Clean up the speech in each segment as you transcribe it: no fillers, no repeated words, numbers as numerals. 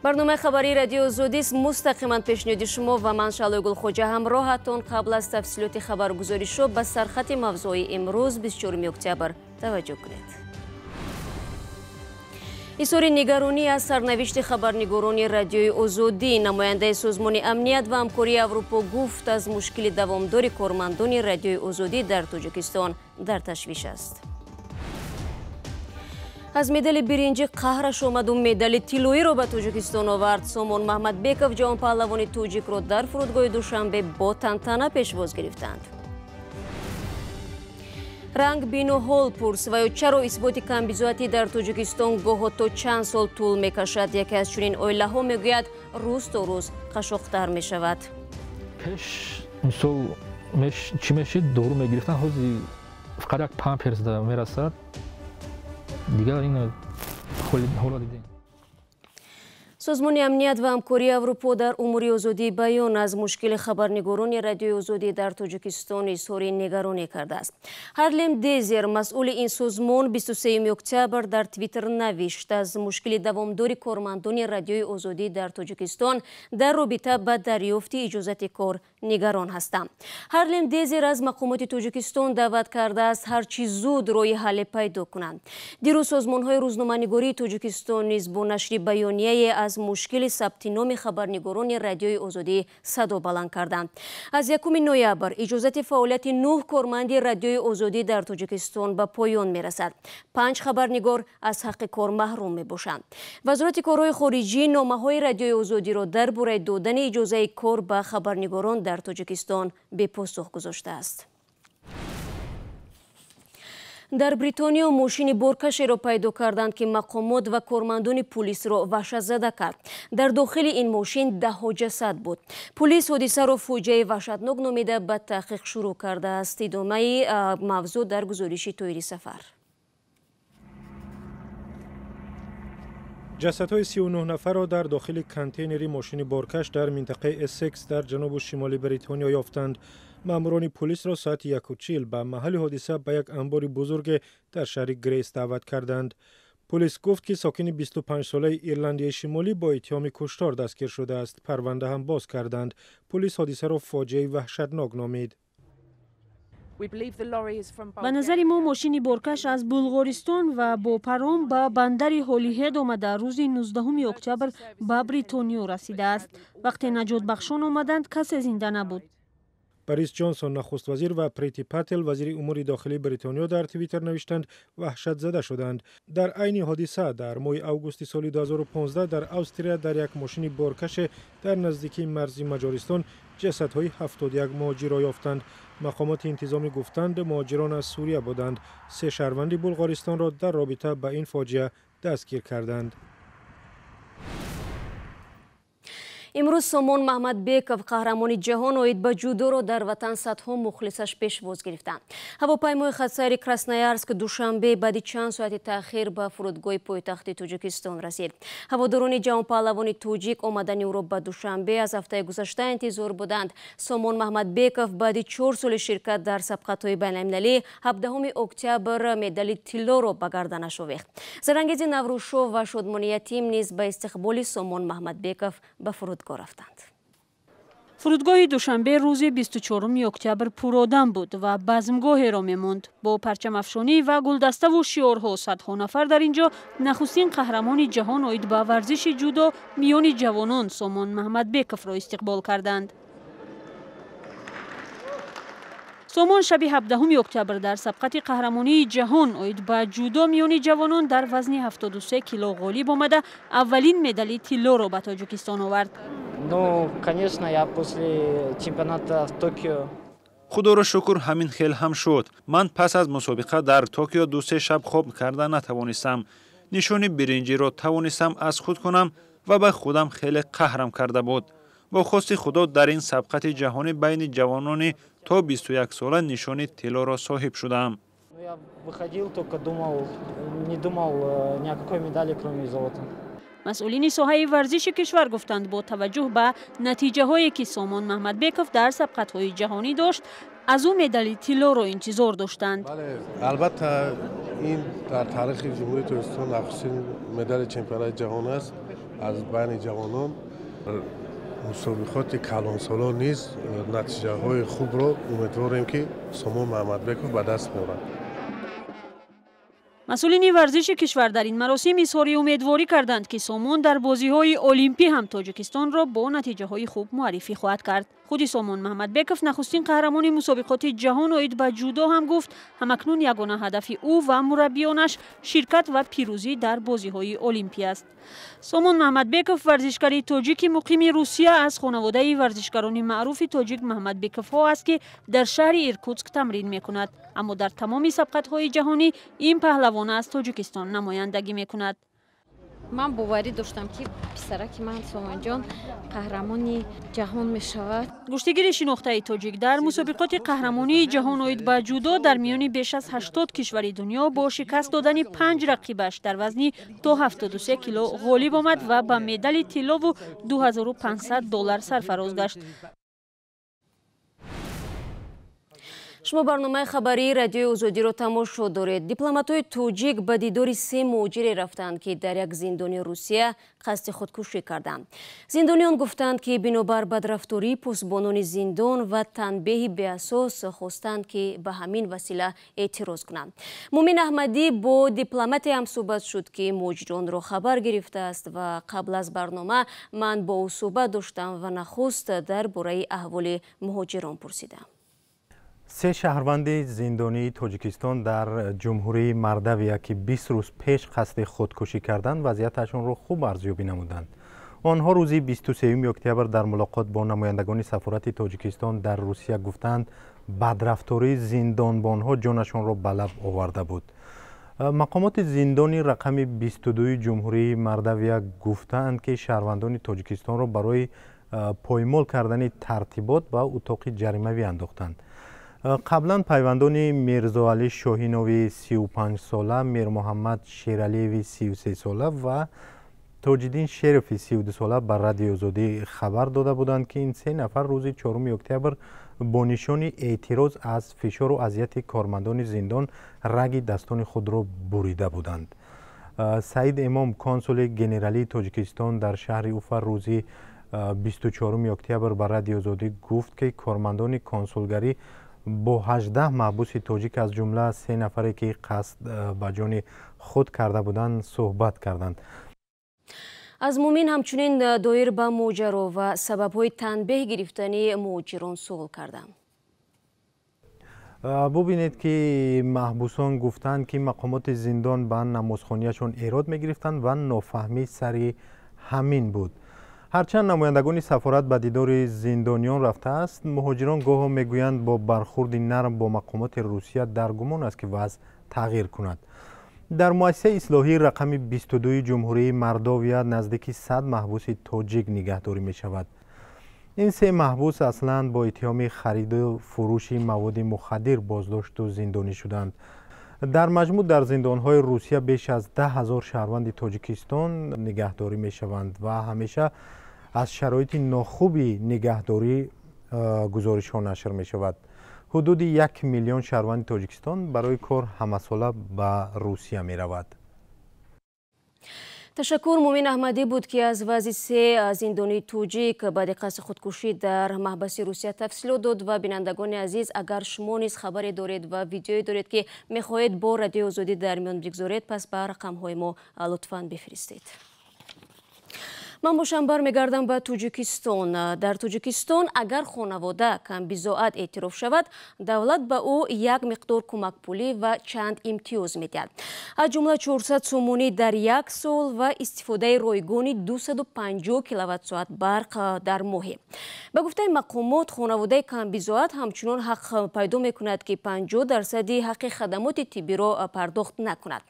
Барномаи хабарии радиои Озодист мустақиман пешниҳоди шумо ва ман Шаҳлои Гулхоҷа ҳамроҳатон. Қабл аз тафсилоти хабаргузоришҳо ба сархати мавзӯи имрӯз 24 октябр таваҷҷӯҳ кунед. Изҳори нигаронӣ аз сарнавишти хабарнигорони радиои Озодӣ. Намояндаи Созмони амният ва ҳамкории Аврупо гуфт, аз мушкили давомдори кормандони радиои Озодӣ дар Тоҷикистон дар ташвиш аст. Аз медали биринҷӣ қаҳраш омаду медали тиллоиро ба Тоҷикистон овард. Сомон Маҳмадбеков ҷавонпаҳлавони тоҷикро дар фурудгоҳи Душанбе бо тантана пешвоз гирифтанд. Ранг бину ҳол пурс ва ё чаро исботи камбизоатӣ дар Тоҷикистон гоҳо то чанд сол тӯл мекашад. Яке аз чунин оилаҳо мегӯяд, рӯз то рӯз қашоқтар мешавад. Пеш мисол чӣ мешид, дору мегирифтан, ҳозир фақат як памперс мерасад. Дигар ин ҳоло дидем. Созмони амният ва ҳамкории Аврупо дар умури озодии баён аз мушкили хабарнигорони радиои Озодӣ дар Тоҷикистон изҳори нигаронӣ кардааст. Ҳарлем Дезер, масъули ин созмон, 23 октябр дар Твиттер навишт, аз мушкили давомдори кормандони радиои Озодӣ дар Тоҷикистон дар робита ба дарёфти иҷозати кор нигарон ҳастам. Ҳарлем Дезер аз мақомоти Тоҷикистон даъват кардааст ҳарчи зуд роҳи ҳалле пайдо кунанд. Дирӯз созмонҳои рӯзноманигории Тоҷикистон низ бо нашри баёнияе аз мушкили сабти номи хабарнигорони радиои Озодӣ садо баланд карданд. Аз 1 ноябр иҷозати фаъолияти 9 корманди радиои Озодӣ дар Тоҷикистон ба поён мерасад. 5 хабарнигор аз ҳаққи кор маҳрум мебошанд. Вазорати корҳои хориҷӣ номаҳои радиои Озодиро дар бораи додани иҷозаи кор ба хабарнигорон дар Тоҷикистон бепосух гузоштааст. Дар Бритониё мошини боркашеро пайдо карданд, ки мақомот ва кормандони пулисро ваҳшатзада кард. Дар дохили ин мошин даҳҳо ҷасад буд. Пулис ҳодисаро фоҷиаи ваҳшатнок номида ба таҳқиқ шурӯъ кардааст. Идомаи мавзӯъ дар гузориши Тоири Сафар. Ҷасадҳои 39 нафарро дар дохили контейнери мошини боркаш дар минтақаи Эссекс дар ҷанубу шимоли Бритониё ёфтанд. Маъмурони пулисро соати 1:40 ба маҳалли ҳодиса ба як анбори бузурге дар шаҳри Грейс даъват карданд. Пулис гуфт, ки сокини 25-солаи Ирландияи Шимолӣ бо иттиҳоми куштор дастгир шудааст. Парванда ҳам боз карданд. Пулис ҳодисаро фоҷиаи ваҳшатнок номид. Ба назари мо мошини боркаш аз Булғористон ва бо паром ба бандари Ҳолиҳед омада рӯзи 19 октябр ба Бритониё расидааст. Вақте наҷотбахшон омаданд, касе зинда набуд. Борис Ҷонсон, нахуствазир, ва Прити Пател, вазири умури дохилии Бритониё, дар Твиттер навиштанд, ваҳшатзада шуданд. Дар айни ҳодиса дар моҳи августи соли 2015 дар Австрия дар як мошини боркаше дар наздикии марзи Маҷористон ҷасадҳои 71 муҳоҷирро ёфтанд. Мақомоти интизомӣ гуфтанд, муҳоҷирон аз Сурия буданд. 3 шаҳрванди Булғористонро дар робита ба ин фоҷиа дастгир карданд. Имрӯз Сомон Маҳмадбеков, қаҳрамони ҷаҳон оид ба ҷудоро дар ватан садҳо мухлисаш пешвоз гирифтанд. Ҳавопаймои хатсайри Красноярск Душанбе баъди чанд соати таъхир ба фурудгоҳи пойтахти Тоҷикистон расид. Ҳаводорони ҷавонпаҳлавони тоҷик омадани ӯро ба Душанбе аз ҳафтаи гузашта интизор буданд. Сомон Маҳмадбеков баъди 4 соли ширкат дар сабқатҳои байналмилалӣ 17 октябр медали тиллоро ба гарданаш овехт. Зарангези Наврӯзшов ва Шодмони Ятим низ ба истиқболи Сомон Маҳмадбеков ба фурудгоҳ рафтанд. Фурудгоҳи Душанбе рӯзи 24 октябр пуродам буд ва базмгоҳеро мемонд. Бо парчамафшонӣ ва гулдаставу шиорҳо садҳо нафар дар ин ҷо нахустин қаҳрамони ҷаҳон оид ба варзиши ҷудо миёни ҷавонон Сомон Маҳмадбековро истиқбол карданд. Сомон шаби 17 октябр дар сабқати қаҳрамонии ҷаҳон оид ба ҷудо миёни ҷавонон дар вазни 73 кило ғолиб омада аввалин медали тиллоро ба Тоҷикистон овард. Ну, конечно, я после чемпионата в Токио. Худоро шукр, ҳамин хел ҳам шуд. Ман пас аз мусобиқа дар Токио 2-3 шаб хоб карда натавонистам. Нишони биринҷиро тавонистам аз худ кунам ва ба худам хеле қаҳрам карда буд. Бо хости Худо дар ин сабқати ҷаҳонӣ байни ҷавонони то 21 сола нишони тиллоро соҳиб шудам. Я выходил, только думал, не думал ни о какой медали, кроме золота. Масъулини соҳаи варзиши кишвар гуфтанд, бо таваҷҷӯҳ ба натиҷаҳое ки Сомон Маҳмадбеков дар сабқатҳои ҷаҳонӣ дошт, аз ӯ медали тиллоро интизор доштанд. Албатта, ин дар таърихи Ҷумҳурии Тоҷикистон нахустин медали чемпионати ҷаҳон аст. Аз байни ҷавонон мусобиқоти калонсолон низ натиҷаҳои хубро умедворем, ки Сомон Маҳмадбеков ба даст меорад. Масъулини варзиши кишвар дар ин маросим изҳори умедворӣ карданд, ки Сомон дар бозиҳои Олимпӣ ҳам Тоҷикистонро бо натиҷаҳои хуб муаррифӣ хоҳад кард. Худи Сомон Маҳмадбеков, нахустин қаҳрамони мусобиқоти ҷаҳон оид ба ҷудо, ҳам гуфт, ҳамакнун ягона ҳадафи ӯ ва мураббиёнаш ширкат ва пирӯзӣ дар бозиҳои Олимпӣ аст. Сомон Маҳмадбеков, варзишгари тоҷики муқими Русия, аз хонаводаи варзишгарони маъруфи тоҷик Маҳмадбековҳо аст, ки дар шаҳри Иркутск тамрин мекунад. Аммо дар тамоми сабқатҳои ҷаҳонӣ ин паҳлавона аз Тоҷикистон намояндагӣ мекунад. Ман боварӣ доштам, ки писараки ман Сомонҷон қаҳрамони ҷаҳон мешавад. Гӯштигири шинохтаи тоҷик дар мусобиқоти қаҳрамонии ҷаҳон оид ба ҷудо дар миёни беш аз 80 кишвари дунё бо шикаст додани 5 рақибаш дар вазни то 73 кило ғолиб омад ва ба медали тиллову 2500 доллар сарфароз гашт. Шумо барномаи хабарии Радиои Озодиро тамошо доред. Дипломатҳои тоҷик ба дидори 3 муҳоҷире рафтанд, ки дар як зиндони Русия қасди худкушӣ карданд. Зиндониён гуфтанд, ки бинобар бадрафтории посбонони зиндон ва танбеҳи беасос хостанд, ки ба ҳамин васила эътироз кунанд. Мумин Аҳмадӣ бо дипломате ҳамсӯҳбат шуд, ки муҳоҷиронро хабар гирифтааст ва қабл аз барнома ман бо ӯ суҳбат доштам ва нахуст дар бораи аҳволи муҳоҷирон пурсидам. 3 шаҳрванди зиндонии Тоҷикистон дар ҷумҳурии Мордовия, ки 20 рӯз пеш қасди худкушӣ карданд, вазъияташонро хуб арзёбӣ намуданд. Онҳо рӯзи 23 октябр дар мулоқот бо намояндагони сафорати Тоҷикистон дар Русия гуфтанд, бадрафтории зиндонбонҳо ҷонашонро ба лаб оварда буд. Мақомоти зиндони рақами 22 ҷумҳурии Мордовия гуфтаанд, ки шаҳрвандони Тоҷикистонро барои поймол кардани тартибот ба утоқи ҷаримавӣ андохтанд. Қаблан пайвандони Мирзоалӣ Шоҳинови 35-сола, Мирмуҳаммад Шералиеви 33-сола ва Тоҷиддин Шерови 32-сола ба Радиои Озодӣ хабар дода буданд, ки ин 3 нафар рӯзи 4 октябр бо нишони эътироз аз фишору азияти кормандони зиндон раги дастони худро бурида буданд. Саид Эмом, консули генералии Тоҷикистон дар шаҳри Уфа, рӯзи 24 октябр ба Радиои Озодӣ гуфт, ки кормандони консулгарӣ бо 18 маҳбуси тоҷик, аз ҷумла 3 нафаре, ки қасд ба ҷони худ карда буданд, суҳбат карданд. Аз Мумин ҳамчунин доир ба моҷаро ва сабабҳои танбеҳ гирифтани муҳоҷирон суол кардам. Бубинед, ки маҳбусон гуфтанд, ки мақомоти зиндон ба намозхонияшон эрод мегирифтанд ва нофаҳмӣ сари ҳамин буд. Ҳарчанд намояндагони сафорат ба дидори зиндониён рафтааст, муҳоҷирон гоҳо мегӯянд, бо бархурди нарм бо мақомоти Русия дар гумон аст, ки вазъ тағйир кунад. Дар муассисаи ислоҳии рақами 22 ҷумҳурии Мордовия наздики 100 маҳбуси тоҷик нигаҳдорӣ мешавад. Ин 3 маҳбус аслан бо иттиҳоми хариду фурӯши маводи мухаддир боздошту зиндонӣ шуданд. Дар маҷмӯъ дар зиндонҳои Русия беш аз 10 000 шаҳрванди Тоҷикистон нигаҳдорӣ мешаванд ва ҳамеша аз шароити нохуби нигаҳдорӣ гузоришҳо нашр мешавад. Ҳудуди 1 миллион шаҳрванди Тоҷикистон барои кор ҳамасола ба Русия меравад. Ташаккур. Мумин Аҳмадӣ буд, ки аз вазъи 3 зиндонии тоҷик баъди қасди худкушӣ дар маҳбаси Русия тафсилот дод. Ва бинандагони азиз, агар шумо низ хабаре доред ва видеое доред, ки мехоҳед бо Радиои Озодӣ дар миён бигзоред, пас ба рақамҳои мо лутфан бифиристед. Ман бошам бармегардам ба Тоҷикистон. Дар Тоҷикистон агар хонавода камбизоат эътироф шавад, давлат ба ӯ як миқдор кӯмакпулӣ ва чанд имтиёз медиҳад. Аз ҷумла 400 сомонӣ дар як сол ва истифодаи ройгони 250 киловатт-соат барқ дар моҳе. Ба гуфтаи мақомот, хонаводаи камбизоат ҳамчунон ҳақ пайдо мекунад, ки 50% ҳаққи хадамоти тиббиро пардохт накунад.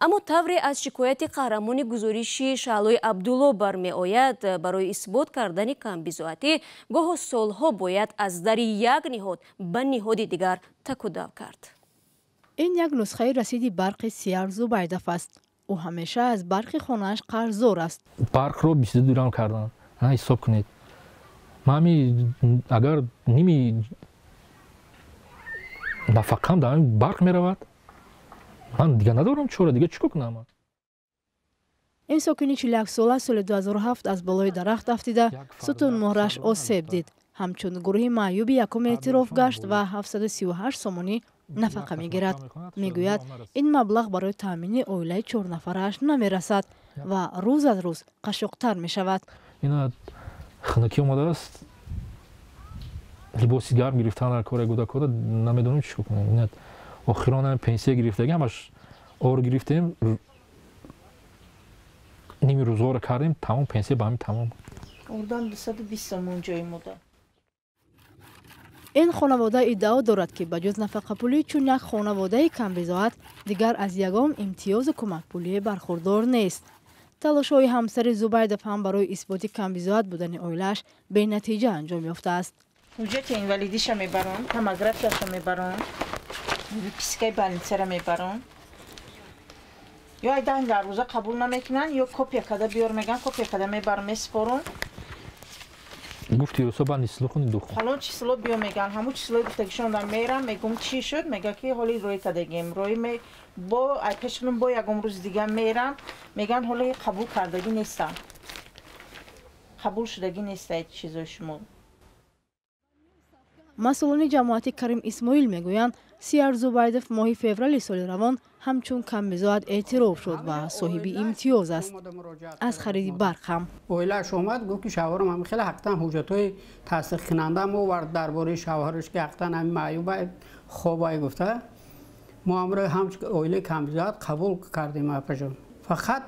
Аммо тавре аз шикояти қаҳрамони гузориши Шаҳлои Абдулло бармеояд, барои исбот кардани камбизоатӣ гоҳо солҳо бояд аз дари як ниҳод ба ниҳоди дигар такудав кард. Ин як нусхаи расиди барқи Сияр Зубайдов аст. Ӯ ҳамеша аз барқи хонааш қарздор аст. Барқро 22 дирам карданд. Ҳисоб кунед. Ман агар ними нафақам дар барқ меравад, ман дига надорам чора, дига чӣ кор кунам? Ин сокини 41-сола соли 2007 аз болои дарахт афтида, сутунмуҳраш осеб дид. Ҳамчун гурӯҳи маъюби якум эътироф гашт ва 738 сомонӣ нафақа мегирад. Мегӯяд, ин маблағ барои таъмини оилаи чорнафарааш намерасад ва рӯз аз рӯз қашшоқтар мешавад. Ина хунукӣ омадааст, либоси гарм гирифтан дар кори гудакода намедонем чӣ кунем. Ина охирон пенсия гирифтаги ҳамаш ор гирифтем, ними рӯзгорро кардем, тамом пенсия ба ҳамин тамом. Урдан 220 сомон ҷой мода. Ин хонавода иддао дорад, ки ба ҷуз нафақапулӣ чун як хонаводаи камбизоат дигар аз ягон имтиёзу кӯмакпулие бархурдор нест. Талошҳои ҳамсари Зубайдов ҳам барои исботи камбизоат будани оилааш бенатиҷа анҷом ёфтааст. Ҳуҷҷати инвалидиша мебарам, томографияша мебарам, выпискаи больницара мебарам. Ё айдан дар рӯза қабул намекунанд, ё копия када биёр меган, копия када мебарам, месупорам. Гуфти рӯзҳо ба число хуни дух. Фалон число биё меган, ҳамун числои гуфтагишонда мерам, мегум чӣ шуд, мега ки ҳоли рӯй кардагим. Рӯй ме бо ай пешунум бо ягон рӯзи дига мерам, меган ҳоли қабул кардагӣ нестам. Қабул шудагӣ неста чизои шумо. Масъулони ҷамоати Карим Исмоил мегӯянд, Сияр Зубайдов моҳи феврали соли равон ҳамчун камбизоат эътироф шуд ва соҳиби имтиёз аст аз хариди барқ ҳам. Оилааш омад, гуфт ки шавҳарам ҳам хеле ҳақтан ҳуҷҷатҳои тасдиқкунанда овард дар бораи шавҳараш, ки ҳақтан ҳами маъюба хобай гуфта. Мо ҳамро ҳамчун оилаи камбизоат қабул кардем, апаҷон. Фақат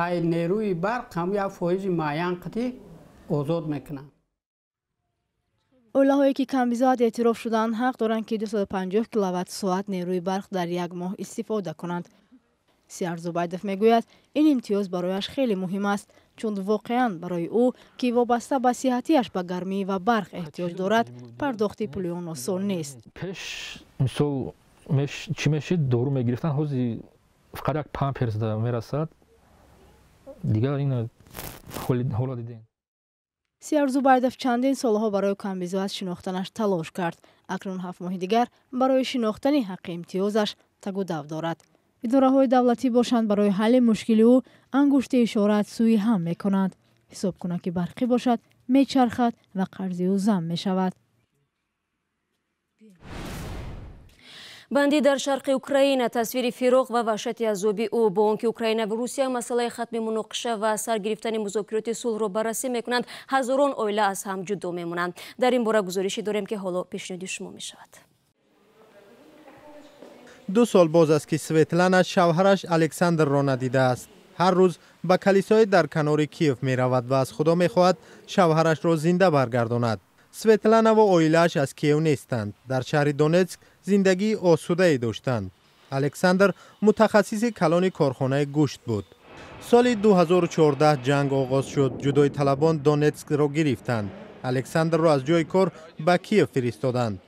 ай нерӯи барқ ҳам як фоизи муайян қатӣ озод мекунанд. Оилаҳое ки камбизоат эътироф шудаанд, ҳақ доранд, ки 250 киловатт соат нерӯи барқ дар як моҳ истифода кунанд. Сияр Зубайдов мегӯяд, ин имтиёз барояш хеле муҳим аст, чун воқеан барои ӯ, ки вобаста ба сиҳатиаш ба гармӣ ва барқ эҳтиёҷ дорад, пардохти пули он осон нест. Пеш мисол чӣ мешид, дору мегирифтан, ҳози фақат як памперс мерасад, дигар ин ҳола дидем. Сияр Зубайдов чандин солҳо барои камбизоат шинохтанаш талош кард. Акнун 7 моҳи дигар барои шинохтани ҳаққи имтиёзаш тагудав дорад. Идораҳои давлатӣ бошанд, барои ҳалли мушкили ӯ ангушти ишораат сӯи ҳам мекунанд. Ҳисобкунаки барқӣ бошад, мечархад ва қарзи ӯ зам мешавад. Бандӣ дар шарқи Украина, тасвири фироқ ва ваҳшати азоби ӯ. Бо он ки Украина ва Русия масъалаи хатми муноқиша ва сар гирифтани музокироти сулҳро баррасӣ мекунанд, ҳазорон оила аз ҳам ҷудо мемонанд. Дар ин бора гузорише дорем, ки ҳоло пешниҳоди шумо мешавад. 2 сол боз аст, ки Светлана шавҳараш Александрро надидааст. Ҳар рӯз ба калисое дар канори Киев меравад ва аз Худо мехоҳад шавҳарашро зинда баргардонад. Светлана ва оилааш аз Киев нестанд. Дар шаҳри Донетск зиндагии осудае доштанд. Александр мутахассиси калони корхонаи гӯшт буд. Соли 2014 ҷанг оғоз шуд. Ҷудоиталабон Донетскро гирифтанд. Александрро аз ҷои кор ба Киев фиристоданд.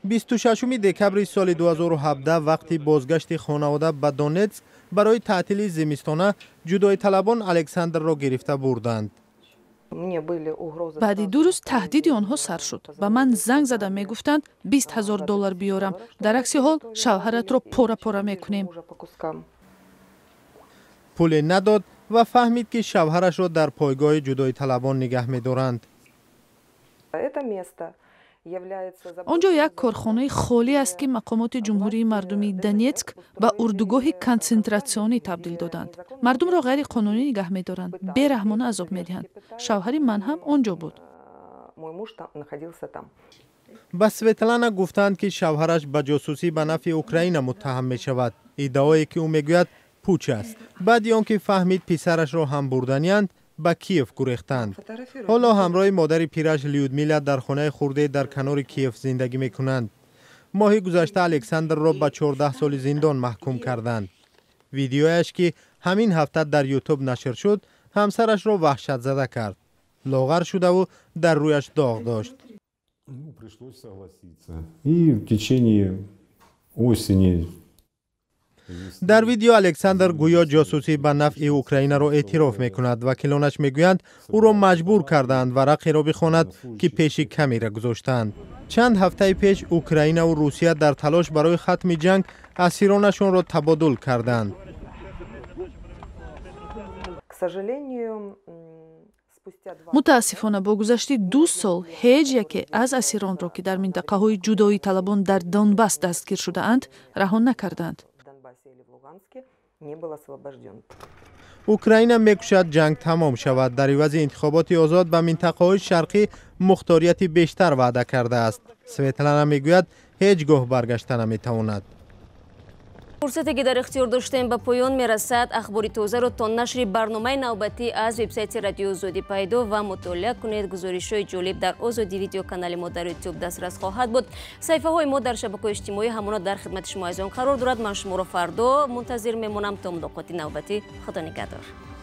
26 декабри соли 2017 вақти бозгашти хонавода ба Донетск барои таътили зимистона ҷудоиталабон Александрро гирифта бурданд. Баъди 2 рӯз таҳдиди онҳо сар шуд. Ба ман занг зада мегуфтанд, 20 000 доллар биёрам, дар акси ҳол шавҳаратро пора пора мекунем. Пуле надод ва фаҳмид, ки шавҳарашро дар пойгоҳи ҷудоиталабон нигаҳ медоранд. Он ҷо як корхонаи холӣ аст, ки мақомоти Ҷумҳурии Мардумии Донетск ба урдугоҳи консентратсионӣ табдил доданд. Мардумро ғайриқонунӣ нигаҳ медоранд, бераҳмона азоб медиҳанд. Шавҳари ман ҳам он ҷо буд. Ба Светлана гуфтанд, ки шавҳараш ба ҷосусӣ ба нафъи Украина муттаҳам мешавад, иддаое ки ӯ мегӯяд пуч аст. Баъди он ки фаҳмид писарашро ҳам бурданианд, ба Киев гурехтанд. Ҳоло ҳамроҳи модари пираш Людмила дар хонаи хурде дар канори Киев зиндагӣ мекунанд. Моҳи гузашта Александрро ба 14 соли зиндон маҳкум карданд. Видеояш, ки ҳамин ҳафта дар Ютуб нашр шуд, ҳамсарашро ваҳшатзада кард. Лоғар шудаву дар рӯяш доғ дошт. Пришлось согласиться. И в течение осени. Дар видео Александр гӯё ҷосусӣ ба нафъи Украинаро эътироф мекунад. Вакилонаш мегӯянд, ӯро маҷбур кардаанд варақеро бихонад, ки пеши камера гузоштаанд. Чанд ҳафтаи пеш Украинаву Русия дар талош барои хатми ҷанг асиронашонро табодул карданд. Мутаассифона, бо гузашти 2 сол ҳеҷ яке аз асиронро, ки дар минтақаҳои ҷудоиталабон дар Донбасс дастгир шудаанд, раҳо накарданд. Украина мекӯшад ҷанг тамом шавад. Дар ивази интихоботи озод ба минтақаҳои шарқӣ мухторияти бештар ваъда кардааст. Светлана мегӯяд, ҳеҷ гоҳ баргашта наметавонад. Фурсате ки дар ихтиёр доштем, ба поён мерасад. Ахбори тозаро то нашри барномаи навбатӣ аз вебсайти Радиои Озодӣ пайдо ва мутолиа кунед. Гузоришҳои ҷолиб дар Озодӣ видеоканали мо дар Ютуб дастрас хоҳад буд. Саҳифаҳои мо дар шабакаҳои иҷтимоӣ ҳамона дар хидмати шумо азизон қарор дорад. Ман шуморо фардо мунтазир мемонам. То мулоқоти навбатӣ, Худо нигаҳдор.